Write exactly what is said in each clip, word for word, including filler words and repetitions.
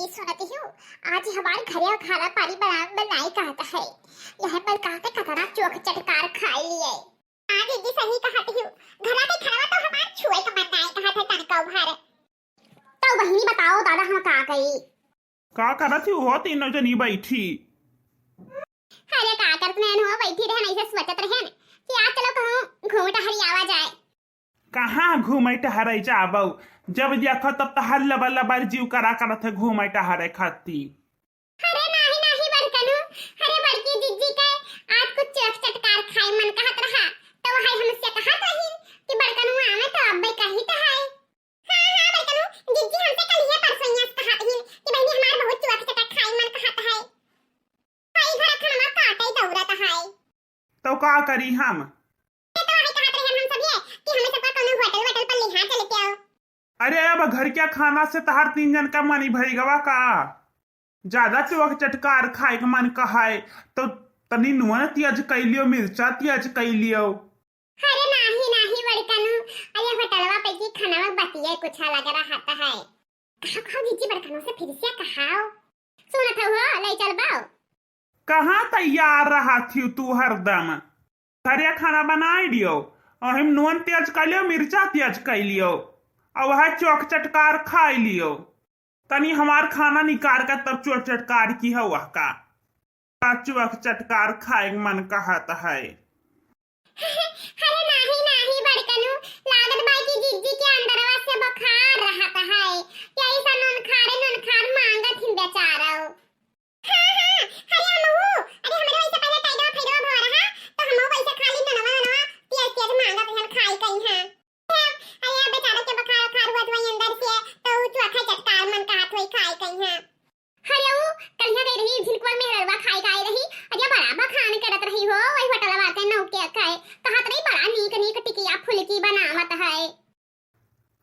ई सुनत हूँ, आज हमार घरे खाना पानी बना, बनाए कहत है। यह पर कहते कतना चोख चटकार खाई लिए। हाँ दीदी, सही कहत हूँ, घरा के खाना तो हमार छुए के मन नाई कहत है तनको भर। तो बहिनी बताओ दादा, हम का करी? का करत हूँ हो तीनों जनी बैठी? अरे का करत नैन हो, बैठी रहन, ऐसे सोचत रहन कि आज चलो कहूँ घूम टहरी आवा जाए। कहाँ घूमै टहरै जाबौ? जब देखो तब तहार लबर लबर जीव करा करत है घूमै टहरै खाती। अरे नाही नाही बड़कनू, अरे बड़की जिज्जी के आज कुछ चोख चटकार खाए मन कहत रहा, तो वही हमसे कहत रही कि बड़कनू आवे तो अब्बे कही तो है। हाँ हाँ बड़कनू, जिज्जी हमसे कल ये परसों यहाँ से कहत रही कि बहनी हमार बहुत चोख चटक खाए मन कहत है। भाई घर खाना काटे दौड़त है। तो का करी हम? ये तो आई कहत रहे हम सब ये कि हमें सबका कोनो होटल वोटल पर लिहा चलते हो। अरे अब घर क्या खाना से तहार तीन जन का मन भरी गवा का? ज्यादा चोख चटकार खाए के मन कहाए तो तनी नुन तेज कई लियो, मिर्चा तेज कई लियो। अरे नाही नाही बड़कनू, अरे होटलवा पे की खाना में बतिया कुछ अलग रहत है। कहा कहा जीजी बड़कनू से फिर से कहाओ। सुनत हो, ले चल बाओ। कहाँ तैयार रहा थी तू हरदम? घरे खाना बनाए लियो, और हम नून तेज कर लियो, मिर्चा तेज कर लियो, और वह चोख चटकार खाए लियो। तनी हमार खाना निकाल कर तब चोख चटकार की हो वह का। का चोख चटकार खाए के मन कहत है। अरे नाही नाही बड़कनू, लागत बा कि जिज्जी के अंदरवा से बुखार रहत है, यही से नून खारे नून खार मांगत हिन बेचारो। हाँ, हाँ, अरे हमहू, अरे हमरे वैसे पहले टाइडवा फैडवा भवा रहा, तो हमहू वैसे खाली ननवा ननवा तेज तेज मांगत रहन खाई कहीं हाँ। अरे अब बेचारा के बुखार उखार हुआ हुआ अंदर से, तो उ चोखा चटकार मन कहत होई खाई कहीं हाँ। अरे उ कलिया गई रही झिनकुआ में रवा खाई खाई रही, अरे बड़ा बखान करत रही हो, वही होटलवा के नौके खाए, कहत रही बड़ा नीक नीक टिकिया फुलकी बनावत है।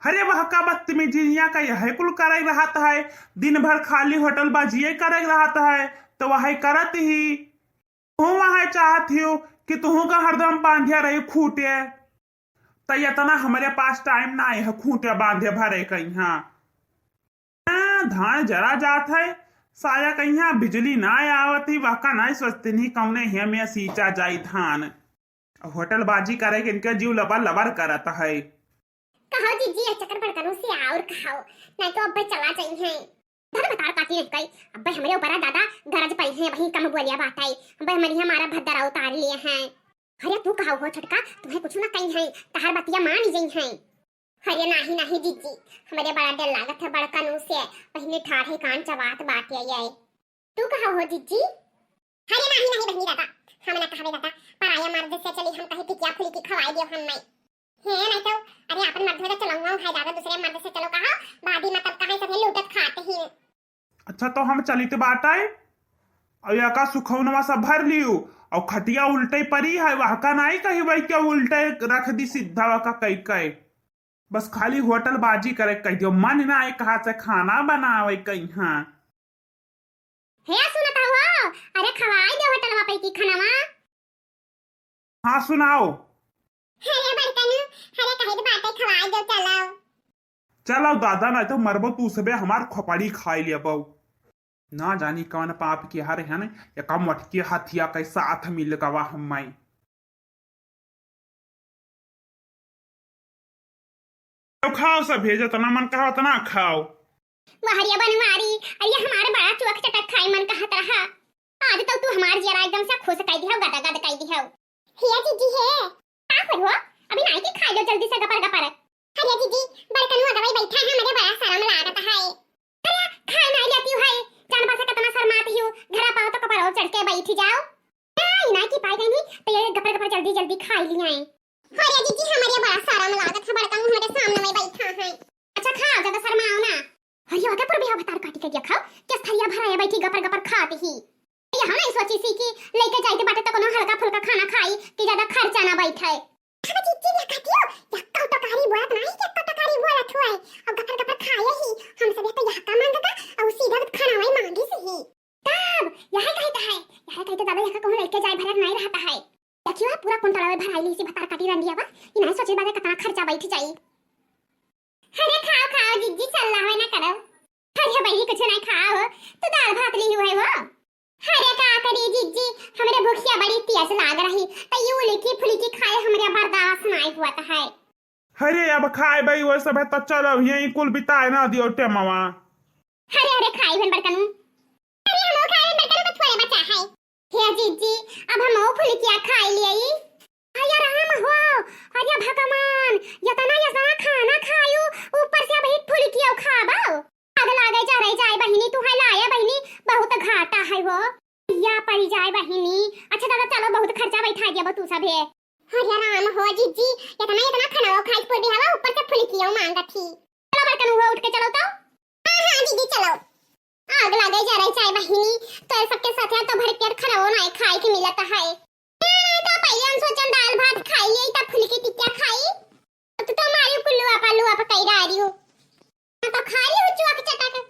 अरे वह का बदतमीजिया का यह कुल करे रहत है, दिन भर खाली होटल बाजिए करे रहत है, तो वह करत ही। तू वह चाहत हियो कि तुहू का हरदम बांधिया रही खूटे, तो इतना हमरे पास टाइम ना है खूटे बांधे भरे कहीं। हाँ, धान जरा जात है, साया कहीं बिजली ना आवत ही, वह का नहीं सोचते नहीं कौने है में सींचा जाई धान। होटल बाजी करे के इनके जीव लबर लबर करत है। कहो जीजी, ये चक्कर बड़कनू से और कहो, नहीं तो अब्बे चला जाई हैं। धर बतार काटी नहीं कई, अब्बे हमरे ऊपर दादा गरज पई हैं, वही कम बोलिया बात आई, अब्बे हमरी हमारा भद्दरा उतार लिए हैं। अरे तू कहो हो छोटका, तुम्हें कुछ ना कही हैं, तहार बतिया मान ही जाई हैं। अरे नाही नाही जीजी, हमरे बड़ा डर लागत है बड़कनू से, वही ठाढ़े कान चबात बाटे ये। तू कहा हो जिज्जी? अरे नाही नाही बहनी दादा, हम ना कहबे दादा, पराया मर्द से चली हम कहीं टिकिया फुलकी खवाई दियो हम नहीं। हे नहीं तो, अरे आपन मर्द में तो चलऊंगा है दादा, दूसरे मर्द से चलो कहा, बादी मतलब कहा सब लूटत खाते ही। अच्छा तो हम चलित बाटे, और या का सुखौनवा सब भर लियो, और खटिया उल्टे परी है, वह का नहीं कही वही क्या उल्टे रख दी सीधा वह का कई कई। बस खाली होटल बाजी करे कह दियो, मन ना एक हाथ से खाना बनावे कहीं। हाँ। हे सुनत हो, अरे खवाई दे होटलवा पे की खानावा। हाँ सुनाओ। अरे बड़कनू, अरे कहे के बाटे खवाई दे चलाओ। चलाओ दादा, नहीं तो मरबो तू सबे हमार खोपड़ी खाई लेबो। ना जानी कौन पाप के हर हन, एका मोटके हथिया के साथ मिल गवा हम्मै। तो खाओ सभे, जितना मन कहा उतना खाओ। वाह रे बनवारी, अरे हमार बड़ा चोख चटक खाए मन कहत रहा। आज तो तू हमार जियरा एकदम से खुश कर दिहो, गद गद कर दिहो। हिया जीजी है। का होल हो? अभी नाई के खाई लो जल्दी से गपर गपर। अरे जीजी, बड़कनू अगवई बैठा है, हमरे बड़ा शर्म लागत है। अरे खाए नाई लेती है, जान पासा कितना शर्माती हो, घरा पाओ तो कपड़ो चढ़ के बैठ जाओ। नाई, नाई की पाए गई नहीं, तो ये गपर गपर जल्दी जल्दी खाई लिया है। अरे जीजी, हमरे बड़ा शर्म लागत है, बड़कनू हमरे सामने में बैठा है। अच्छा खाओ, ज्यादा शर्माओ ना। अरे ओके पर बिहाव भतार काटी के देखो, किस थरिया भराया बैठी गपर गपर खात ही। ये हम नहीं सोची सी कि लेके जाइते बाटे तो कोनो हल्का फुल्का खाना खाई कि ज्यादा खर्चा ना बैठे। अब जीजी ना खातियो, यक्का टकारी बोलत नहीं, यक्का टकारी बोलत हुए। अब गपर गपर खाए ही, हम सब तो यक्का मांगता, और सीधा खाना वही मांगी सी ही। तब यह कहता है, यह कहते दादा यह कहूँ लेके जाए भरत नहीं रहता है। देखियो पूरा कुंटलवा भराई ली सी भतार काटी रंडिया बा, ये नहीं सोचे बाटे कितना खर्चा बैठ जाई। अरे खाओ खाओ जीजी, चल रहा है ना करो। अरे भाई कुछ नहीं खाओ, तो दाल भात ली हुए हो। अरे का करी जिज्जी, हमरे भूखिया बड़ी तेज लाग रही, तो यू लिखी फुलकी खाए हमरे बर्दाश्त नहीं हुआ है। अरे अब खाए बई वो सब है, तो चलो यहीं कुल बिताए ना दियो टेमवा। अरे, अरे, खाई हन बड़कनू। अरे, हमहू खाई हन बड़कनू, तो थोड़े बचा है। हे जिज्जी, अब हमहू फुलकिया खाई लियई। अरे राम हो, अरे भगवान, यतना, यतना खाना खायू, ऊपर से अब ही फुलकिया खाबो। आग लागे, जरे जाए बहिनी, तू है लाए बहिनी, बहुत घाटा है हो। या पड़ी जाए बहिनी। अच्छा दादा, चलो, बहुत खर्चा बैठा दिया तू सब है। अरे राम हो जिज्जी, यतना, यतना खाना खाई पूरी हवा, ऊपर से फुलकिया मांगत ही। चलो बड़कनू हो, उठ के चलो तो। हाँ, हाँ, दीदी, चलो। आग लागे जरे चाहे बहिनी, तो सबके साथ है तो भर पेट खाना वो ना खाए के मिलत है। तो पहले हम सोचन दाल भात खाई, यही तब फुलकी टिकिया खाई। तो, तो मारी कुल्लू आपा, लू आपा कही रही हूँ। हाँ, तो खा ली हुचुआ के चटक।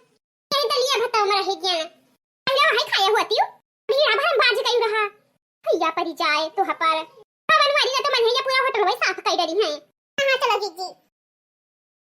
कहीं तो लिया भत्ता में रह गया ना। पहले वही खाया हुआ तियो। भीड़ा भरम बाज गई रहा। भैया परी जाए तो हपर। पवन वाली ना तो मन है, ये पूरा होटल वही साफ कर डरी है। हाँ, हाँ, चलो जिज्जी।